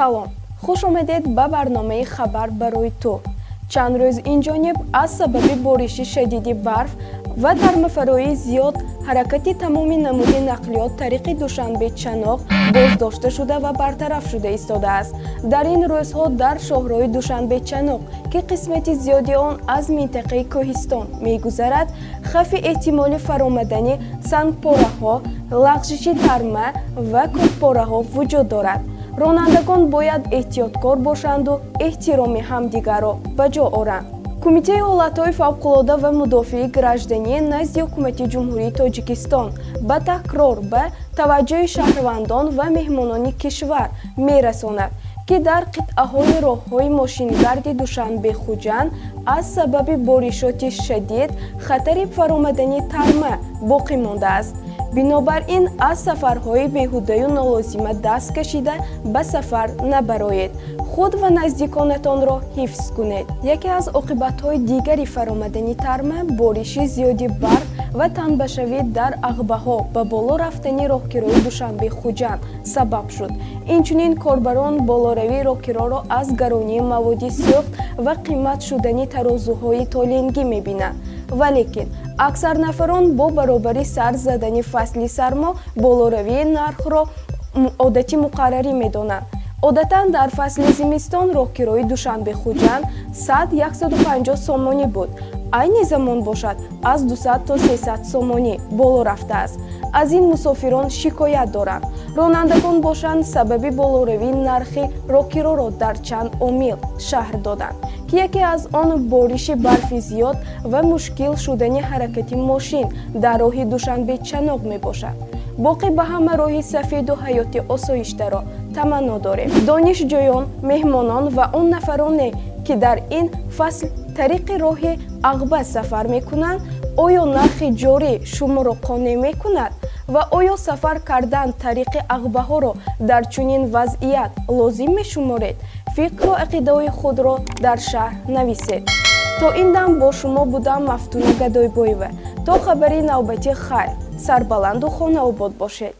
Салом, хуш омадед ба барномаи «Хабар барои ту». Чанд рӯз инҷониб аз сабаби бориши шадиди барф ва тармафароии зиёд ҳаракати тамоми намуди нақлиёт тариқи Душанбе Чаноқ боздошта шуда ва бартараф шуда истодааст. Дар ин рӯзҳо дар шоҳроҳи Душанбе Чаноқ, ки қисмати зиёди он аз минтақаи кӯҳистон мегузарад, хавфи эҳтимоли фаромадани сангпораҳо, лағжиши тарма ва кӯҳпораҳо вуҷуд дорад. Ронандагон бояд эҳтиёткор бошанду эҳтироми ҳамдигарро ба ҷо оранд. Кумитаи ҳолатҳои фавқулода ва мудофиаи гражданӣ назди Ҳукумати Ҷумҳурии Тоҷикистон ба такрор ба таваҷҷӯҳи шаҳрвандон ва меҳмонони кишвар мерасонад, ки дар қитъаҳои роҳҳои мошингарди Душанбе Хуҷанд аз сабаби боришоти шадид хатари фаромадани тарма боқӣ мондааст. Бинобар ин аз сафарҳои беҳудаю нолозима даст кашида, ба сафар набароед, худ ва наздиконатонро ҳифз кунед. Яке аз оқибатҳои дигари фаромадани тарма, бориши зиёди барф ва танбашавӣ дар ағбаҳо ба боло рафтани роҳкирои Душанбе Хуҷанд сабаб шуд. Инчунин корбарон болоравии роҳкироро аз гаронии маводи сӯхт ва қимат шудани тарозуҳои толингӣ мебинанд. Валекин аксар нафарон бо баробари сар задани фасли сармо болоравии нархро одати муқаррарӣ медонанд. Одатан дар фасли зимистон роҳкирои Душанбе Хуҷанд 100-150 сомонӣ буд, айни замон бошад, аз 200 то 300 сомонӣ боло рафтааст. Аз ин мусофирон шикоят доранд. Ронандагон бошанд, сабаби болоравии нархи роҳкироро дар чанд омил шарҳ доданд, ки яке аз он бориши барфи зиёд ва мушкил шудани ҳаракати мошин дар роҳи Душанбе Чаноқ мебошад. Боқӣ ба ҳама роҳи сафеду ҳаёти осоиштаро таманно дорем. Донишҷӯён, меҳмонон ва он нафароне, ки дар ин фасл тариқи роҳи ағба сафар мекунанд, оё нархи ҷорӣ шуморо қонеъ мекунад ва оё сафар кардан тариқи ағбаҳоро дар чунин вазъият лозим мешуморед? Фикру ақидаҳои худро дар шарҳ нависед. То ин дам бо шумо будам Мафтуна Гадойбоева. То хабари навбатӣ хайр, сарбаланду хонаобод бошед.